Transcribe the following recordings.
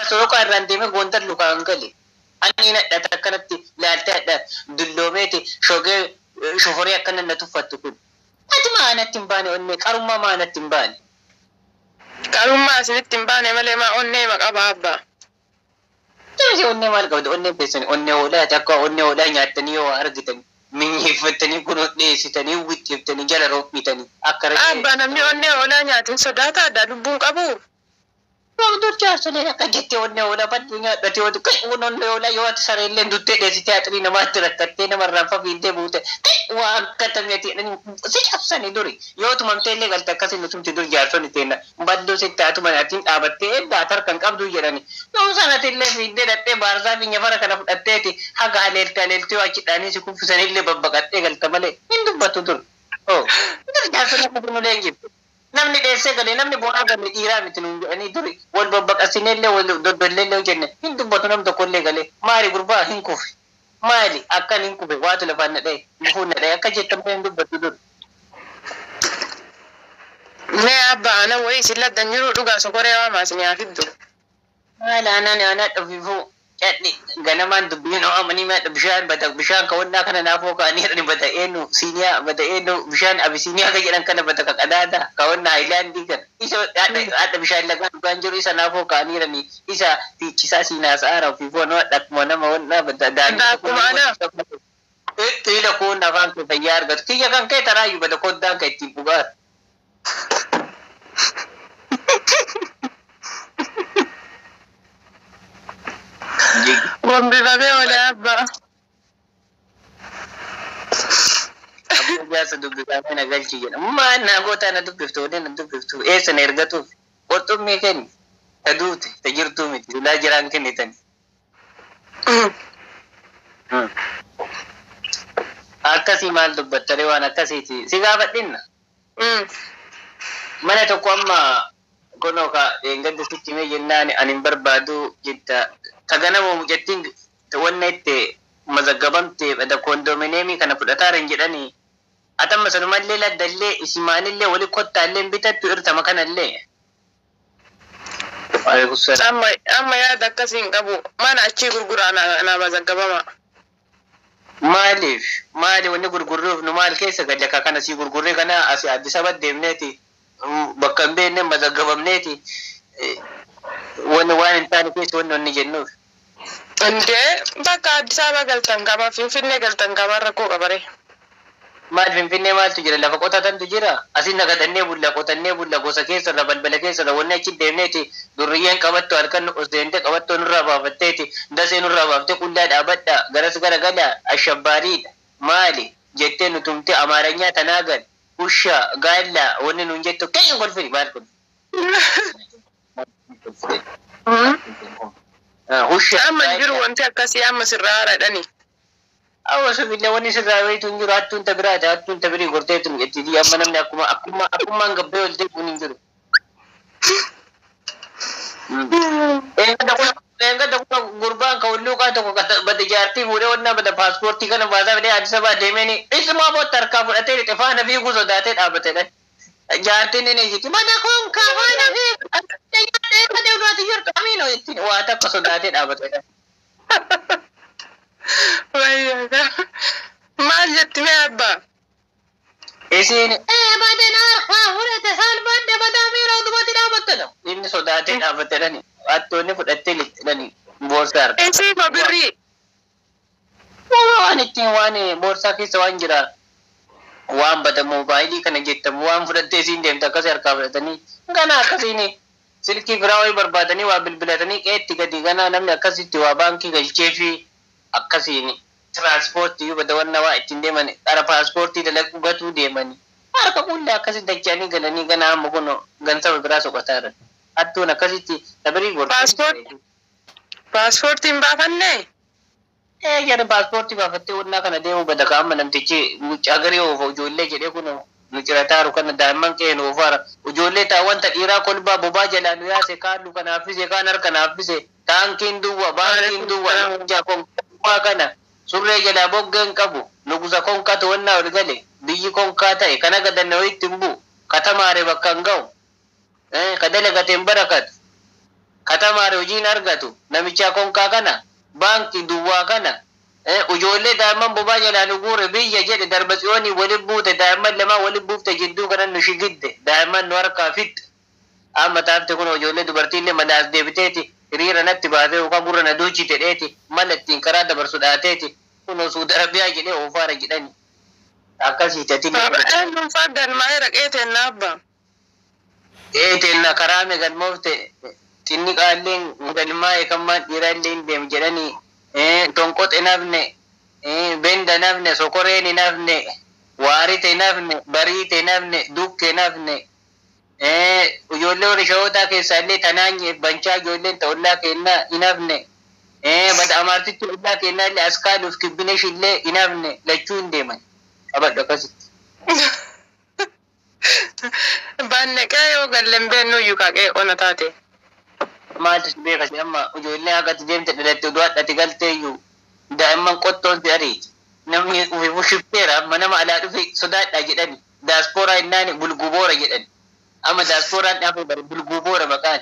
Soroqaa irraan deemee Gondar lukaan gale. Ani nadhata akkanatti laaltee hadha dulloomeeti shogee shoforee akkana na tuffattu kun. Ati maa natti hin baane onnee qarummaa maa natti hin baane. Qarummaa isinitti hin baane malee maa onnee maqaba abbaa. Onnee onnee maal qabdu onnee keessan onnee hoolaati akka onnee hoolaa nyaattanii yoo argitan minyeeffattanii kunoo dheessitanii witteeftanii jala roobitanii akka re'ee. Abbaa namni onnee hoolaa nyaatin sodaata addaa lubbuun qabu. Dur jaarsoleen akka jettee onnee hoolaa baddu nyaadhatee yoo kai onnee hoolaa yoo ati sareellee duttee dheessitee haxirii namaatti rakkattee namarraan fafiintee buute kai waa akka tameeti si cabsanii duri yoo tumamtee illee galte akkasii nutumti dur jaarsonni teenna badduu sitti hatuma atiin dhaabattee edda ati harka hin qabdu jedhani yoo sanati illee fiiddee dhaqxee baarsaa fi nyafara kana fudhatteeti haga haleelte haleeltee yoo achi dhaanii si kuffisanillee babbaqattee galta malee hin dubbattu dur. Oh, dur jaarsonni akkasii nu leenjiftu. Namni dheessee galee namni bo'aa galee dhiiraa miti nuun jedhanii duri wal babbaqasinellee wal doddolleellee jenne hin dubbatu nam tokkollee galee maali gurbaa hin kufe maali akkan hin kufe waatu lafaan na dha'e gufuun na dha'e akka jettan hin dubbatu dur. Mee abbaa ana wayii isin laddan jiru dhugaa sokoree waamaa isin haa fiddu. Maali anaan anaa dhufifuu cadhi ganamaan dubbiin ho'amanii maadha bishaan bada bishaan kawannaa kana naafoo ka'anii jedhani bada eenyu siiniyaa bada eenyu bishaan abisiiniyaa ka jedhan kana bada ka qadaada kawannaa haayilaandii kana isa haadha bishaan lagaa dhugaan jiru isa naafoo ka'anii jedhani isa fiichisaa siinaa sa'aara ofiifoo nama akkuma nama wannaa bada Akkuma ana. Qiila kun afaan kee fayyaa argatu kiyya kan kee taraayyuu bada koddaan kan ittiin dhugaatu. Gombifamee oole abbaa. Abbaa jaarsa dubbifamee na galchi jedha. Maal naa gootaa na dubbiftu odee na dubbiftu eessa na ergatuuf qurxummii kenni ta duute ta jirtuu miti silaa jiraan kennitan. Akkasii maal dubbattaree waan akkasiiti si gaafadhinna. Mana tokko amma kunoo ka dheengadda sitti himee jennaan ani hin barbaadu jetta ta ganama mucattiin wanna itti mazaggabamte bada koondomineemii kana fudhataaran jedhanii atamma sanumallee laddallee isimaanillee wali kottaallee hin bitattu irtama kanallee. Waalaikum Amma amma yaada akkasii hin qabu. Mana achii gurguraa na mazaggabama. Maaliif maali wanni gurgurruuf nu maal keessa galla ka kana sii gurgurree kana asi Addis Ababa deemneeti bakka hin beekne mazaggabamneeti wanni waan hin taane keessa wanni wanni jennuuf. Indee bakka Addis Ababa galtan qaba Finfinnee galtan qaba rakkoo qabare. Maal Finfinnee maaltu jira lafa qotatantu jira asin nagadannee bulla qotannee bulla gosa keessarra balbala keessarra wanni achi deemneeti durriyyeen qabattu harkan nu seente qabattoo nurraa baafatteeti dasee nurraa baaftee qullaa dhaabadha garas gara gala ashabbaariidha maali jettee nu tumte amaaranyaa tanaa gal usha gaalla wanni nuun jettu ka'in kolfini maal kun usha Amma hin jiru wanti akkasii amma sirraa haradhani. Awwa billee wanni sirraa wayitu hin jiru hattuun ta biraati hattuun ta birii gorteetu jettiti amma namni akkuma akkuma akkumaan gabbee ol deebi'uun hin jiru. Eeggadda kun gurbaan ka hulluuqaa tokko bada jaartii fuudhee wannaa bada paaspoortii kana baasaa fidee Addis Ababaa deemeen isumaa bootta harkaa fudhatee lixe faana fiiguu sodaatee dhaabatedha. Jaartiin inni ejjiti mana kun ka faana fiiguu jirtu amiinoo ittiin waa takka sodaatee dhaabatedha. Wayyaadha. Maal jetti mee abbaa? Isiin baden harkaa fudhate salphadhe badaa miira utubatti dhaabattedha. Inni sodaatee dhaabatedhani. Hattoonni fudhattee lixxedhani boorsaa harka. Isii ma birrii? Waan ittiin waan boorsaa keessa waan jira. Waan bada moobaayilii kana jettamu waan fudhattee isiin deemte akkasii harkaa fudhatanii gana akkasiin silkii biraa wayii barbaadanii waa bilbilatanii qeetti gadi ganaa namni akkasitti waa baankii galchee fi akkasiin tiraanspoortii bada wanna waa ittiin deeman qara paaspoortii dalaguu gatuu deemanii harka qullaa akkasii dacha'anii galanii ganaa amma kun gansaba biraa soqotaa jiran hattuun akkasitti tabirii gortee. Paaspoortii hin baafannee? Ee jedhe paaspoortii baafattee wannaa kana deemuu bada kaa'ama namtichi mucaa garii oofa ijoollee jedhee kun nu cirataaru kana daa'imman qe'een oofaara ijoollee taa wanta dhiiraa kolbaa bobaa jalaa nu yaase kaan luka naaffise kaan harka naaffise taankiin duwwa baankiin duwwa namjaa konkaa kana surree jalaa boggeen qabu nugusa konkaatu wannaa ol gale biyyi konkaa ta'e kana gadanna wayitti hin bu'u katamaare bakka hin ga'u ka dalagateen barakatu. Katamaare hojiin argatu namicha konkaa kana baankii duwwaa kana ijoollee daa'imman bobaa jalaa nu guure biyya jedhe darba tsiyoonii waliin buute daa'imman lamaa waliin buufte jidduu kana nu shigidde daa'imman nu harkaa fixxe. Amma taafte kun ijoollee dubartiillee mala as deebiteeti hiriira natti baatee yookaan gurra na duuchite dheeti mala ittiin karaa dabarsu dhaateeti kun Suudi Arabiyaa jedhee oofaara jedhani. Akkasii tatillee. Eenyuun faa galmaa'ee raqee teenna abba. Eetenna karaa me galmoofte xinni qaalleen galmaa'e kan maan dhiiraallee hin deemu jedhanii tonqoxe nafne benda nafne sokoreen nafne waarite nafne bariite nafne dukke nafne ijoollee warri shawootaa keessaa illee tanaanye banchaa ijoolleen ta'ollaa kennaa hinafne bada amaartichi ollaa kennaa illee askaaluuf kibbinesh illee hinafne lachuu hin deeman qabadhu akkasitti. Baanneqee yoo galleen beennu iyyuu kaaqee ona taate. Maaltu si beeka si amma ijoollee akkatti deemte dhalatte oduu hadhati galtee iyyuu daa'imman qottoon si ariiti. Namni ufiifuu shifteera amma nama alaa dhufe sodaadhaa jedhani. Daaspooraa hinnaani bulguboora jedhani. Amma daasporaan dhaafee bare bulguboora maqaan.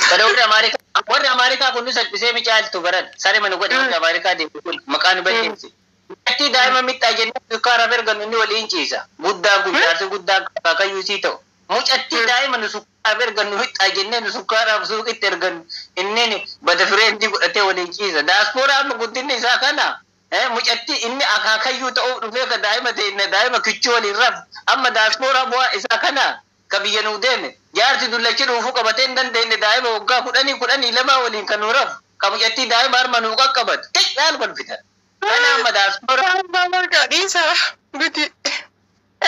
Kada warri Ameerikaa warri Ameerikaa kun nu salphisee micaaltu baran saree mana godhe warri Ameerikaa deemu kun maqaa nu balleesse. Atti daa'ima mixxaa jennee sukkaara ergan inni waliin ciisa. Guddaan kun jaarsi guddaan akaakayyuu sii ta'u. Mucattii daa'ima nu sukkaara ergan nu mixxaa jennee nu sukkaaraaf suuqitti ergan inni bada fireentii godhatee waliin ciisa. Daaspooraa amma guddinni isaa kana. Mucattii inni akaakayyuu ta'uuf dhufee ka daa'ima ta'e daa'ima kichuu waliin rafu. Amma daaspooraa bu'aa isaa kana ka biyya nuu deeme. Jaarsi dullachi dhuufuu qabatee hin dandeenye daa'ima waggaa kudhanii kudhanii lamaa waliin kan nu rafu. Ka mucattii daa'ima harma nuu qaqqabatu. Xiqqaan kolfita. Kana amma daaspooraa. Abbaa dhiisa biti.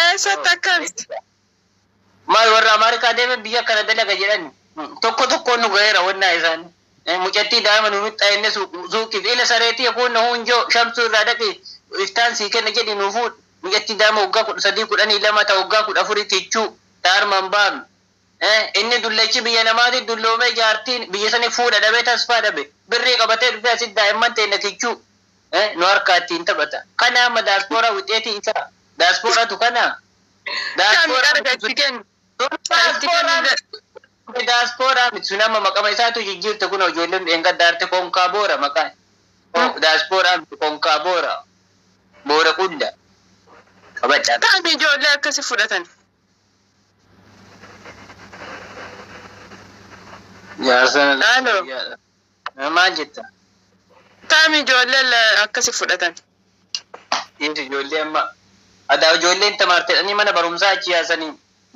Eessatti akkas? Maal warra Ameerikaa deeme biyya kana dalaga jedhani. Tokko tokkoon nu gaheera wannaa isaanii. Mucattii daa'ima nu mixxaa inni suuqiif ila sareetii kun hunjoo shamsuu irraa dhaqi iftaan sii kenna jedhi nu fuudh. Mucattii daa'ima waggaa 13 12 ta waggaa 14 tichuu ta harmaan baanu. Inni dullachi biyya namaati dulloomee jaartiin biyya sani fuudha dhabee tasfaa dhabe. Birrii qabatee dhufee asitti daa'imman ta'e tichuu nu harkaa ittiin taphata. Kana amma daaspooraa wixeetii isaa. Daaspooraatu kana. Kan argatti kennu. Daaspooraa miti sun amma maqama isaatu jijjiirte kun ijoolleen dheengaddaarte konkaa boora maqaan. Daaspooraa miti konkaa boora. Boora qulla. Qabadhaa. Taa'anii ijoollee akkasi fudhatan. Jaarsa. Haaloo. Maal jetta? Taa'anii ijoollee akkasi fudhatan. Dhiirri ijoollee amma adaa ijoolleen tamaartedhanii mana barumsaa achi yaasanii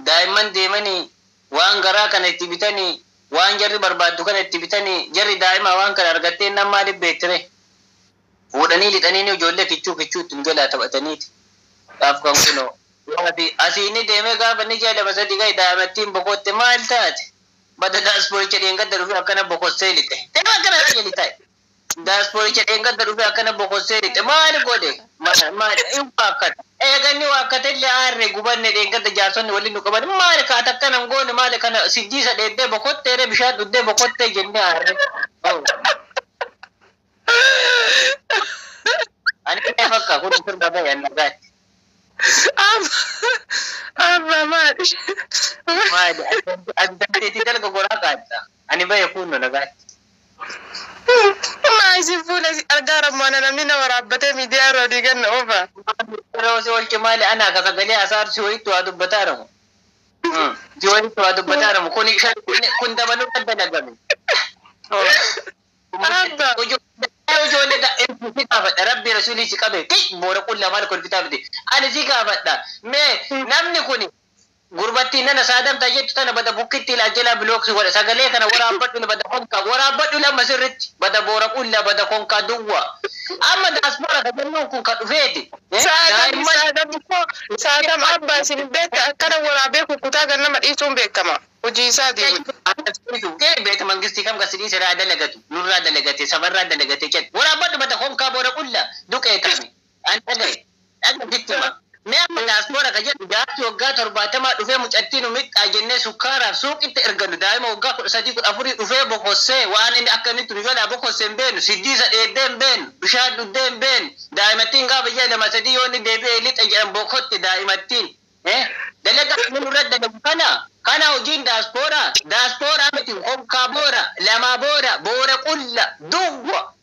daa'imman deemanii waan garaa kana itti bitanii waan jarri barbaaddu kana itti bitanii jarri daa'ima waan kana argattee nama maaliif beektire fuudhanii lixanii ijoollee kichuu kichuu ittiin jalaa taphataniiti. Gaaf kan kunoo asii inni deemee gaafa inni ji'a lama sadii gahe daa'imattiin bokotte maal taate bada daaspooricha dheengadda dhufe akkana bokossee lixe. Deema akkana jedhi taa'e. Daaspooricha dheengadda dhufe akkana bokossee lixe maal godhe maal hin waakkata. Eeganni waakkate illee aarree gubanne dheengadda jaarsonni waliin nu qaban maal kaata akkana hin goone maal kana siddiisa dheeddee bokotteere bishaan dhuddee bokottee jennee aarree. Ani illee fakka kun sirba bahe an dhagaatti. Abba maali? Maali addanteetii dalga goraa kaadda. Ani bahe kunno nagaatti. Maa isin fuula argaa rammaana namni nama raabbatee miidiyaa irra olii ganna oofa. Yeroo si olche maali ana ka sagalee asaar si wayitti waa dubbataa ramu. Si wayitti waa dubbataa ramu kun kun dabaluu kan dalagame. Abba. Ijoollee si gaafadha rabbi rasuulii si qabe boora qullaa maal kolfitaa fide ani si gaafadha mee namni kun gurbattii nana saadamta jettu tana bada bukkitti ilaalchelaa bilooksi godha sagalee kana waraabbadhu bada konkaa waraabbadhu lama sirritti bada boora qullaa bada konkaa duwwaa amma daaspoora ka jennuun kun ka dhufeeti. Saadam abbaa isin beekta akkana waraabee kukkutaa kan nama dhiisuun beekama hojii isaatii. Kee beekta mangistii kam kasi dhiise irraa dalagatu nurraa dalagate sabarraa dalagate jedhu waraabbadhu bada konkaa boora qullaa duqee taame an dhagaye dhagaye Mee amma daaspoora ka jedhu jaarsi waggaa 70 dhufee mucattii nu mixxaa jennee sukkaaraaf suuqitti ergannu daa'ima waggaa 13 14 dhufee bokossee waan inni akka inni nu jalaa bokossee hin beenu siddiisa dheeddee hin beenu bishaan dhuddee hin beenu daa'imattiin gaafa ji'a lama sadii yoo inni deebi'ee lixa jedhan bokotti daa'imattiin. Dalagaa inni nurra dalagu kana kana hojiin daaspooraa, daaspooraa miti, konkaa boora, lamaa boora, boora qulla duwwa.